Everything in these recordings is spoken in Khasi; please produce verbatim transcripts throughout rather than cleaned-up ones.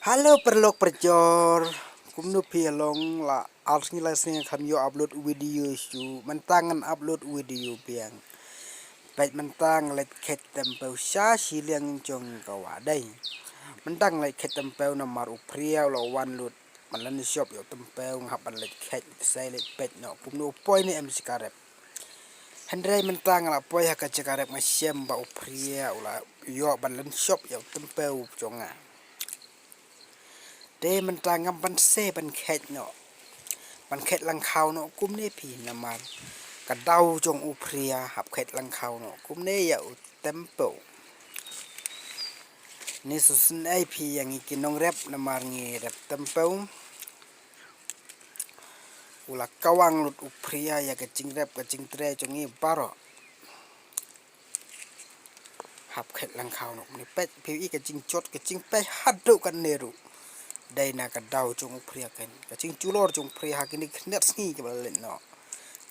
Hello paralok parajor. Kumno phi ïa long? La ar sngi lai sngi kham ïoh upload video shuh. Mynta ngan upload video biang. Peit mynta nga leit khet tympew sha shiliang jong ka wah dei. Mynta nga leit khet tympew namar u Phria u la wan lut. Ban leit shop ïa u tympew nga hap ban leit khet, sa leit peit noh kumno u poi ne em sha ka rep. Hynrei mynta nga la poi ha ka jaka rep nga shem ba u Phria u la ïoh ban leit shop ïa u tympew jong nga. Te mynta ngam banse ban khet noh. Ban khet lyngkhaw noh kumne phi namar ka daw jong u Phria hap khet lyngkhaw noh kumne ïa u tympew. Ni sngewsynei phi ïa ngi ki nongrep namar ngi rep tympew. U la kawang lut u Phria ïa ka jingrep ka jingtrei jong ngi baroh. Hap khet lyngkhaw noh kumne, peit phi i ka jingjot ka jingpei haduh kane ruh. Dei na ka daw jong u Phria kan. Ka jingjulor jong u Phria ha kine khyndiat sngi kiba la leit noh.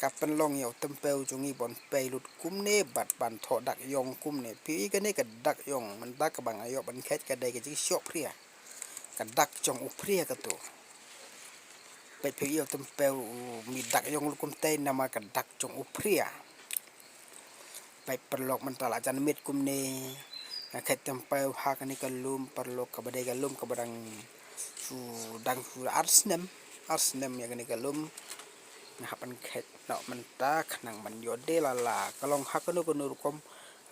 Ka pynlong ïa u tympew jong ngi ban pei lut kumne bad ban thoh dak ïong kumne. Phi i kane ka dak ïong mynta kaba nga ïoh ban khet ka dei ka jingshoh Phria. Ka dak jong u Phria kato. Peit phi i u tympew u mih dak ïong lut kumtei namar ka dak jong u Phria. Peit paralok mynta la jan miet kumne. Nga khet tympew ha kane ka lum paralok kaba dei ka lum kaba dang shu dang shu ar snem. Ar snem ïa kane ka lum. Nga hap ban khet noh mynta khnang ban ïoh die lala ka long ha kano kano rukom.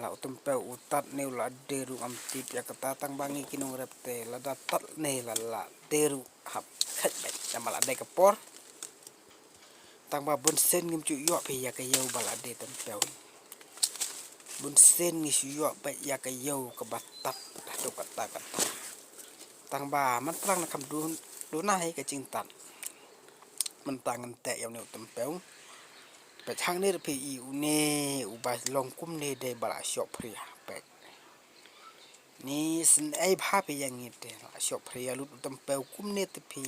La u tympew u tat ne u la die ruh ngam tip ïa kata tang ba ngi ki nongrep te lada tat ne lala die ruh hap khet beit namar la dei ka por. Tang ba bun sien ngim ju ïoh phi ïa ka ïew ba la die tympew. Bun sien ngi shu ïoh beit ïa ka ïew kaba tat haduh katta katta. Tang ba man plang na kham duna hi ka jingtat. Mynta ngan teh ïa une u tympew. Peit hangne ruh phi i une uba long kumne dei ba la shoh Phria peit. Ni sngewsynei bha phi ïa ngi te la shoh Phria lut u tympew kumne te phi.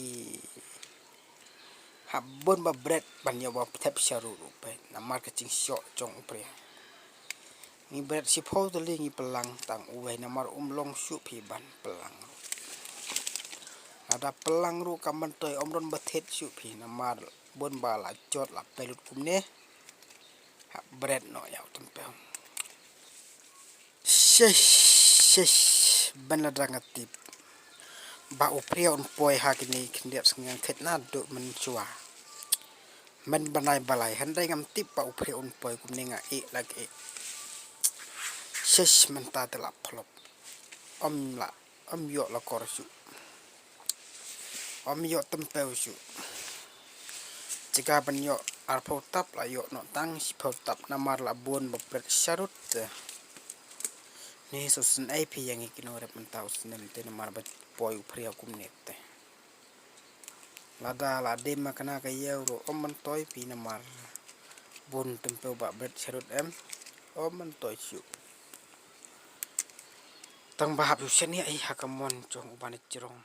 Hap bun ba bret ban ïoh ba thep sha ruh ruh peit namar ka jingshoh jong u Phria. Ngi bret shiphew tylli ngi plang tang uwei namar um long shuh phi ban plang ruh. Lada plang ruh ka myntoi um don ba thied shuh phi namar bun ba la jot la pei lut kumne. Hap bret noh ïa u tympew. Shish shish. Ban lada nga tip ba u Phria un poi ha kine khyndiat sngi ngan khet naduh mynshuwa. Ban bnai ba lai hynrei ngam tip ba u Phria un poi kumne nga ïeh la ïeh. Shish mynta te la phlop. Ym la ym ïoh la kor shuh. Ym ïoh tympew shuh. Jaka ban ïoh arphew tap la ïoh noh tang shiphew tap namar la bun ba bret sharud te. Ni sngewsynei phi ïa ngi ki nongrep mynta u snem te namar ba poi u Phria kumne te. Lada la die ma kane ka ïew ruh ym myntoi phi namar bun tympew ba bret sharud em. Ym myntoi shuh. Tang ba hap shu shaniah hi ha ka mon jong u ba ne jrong.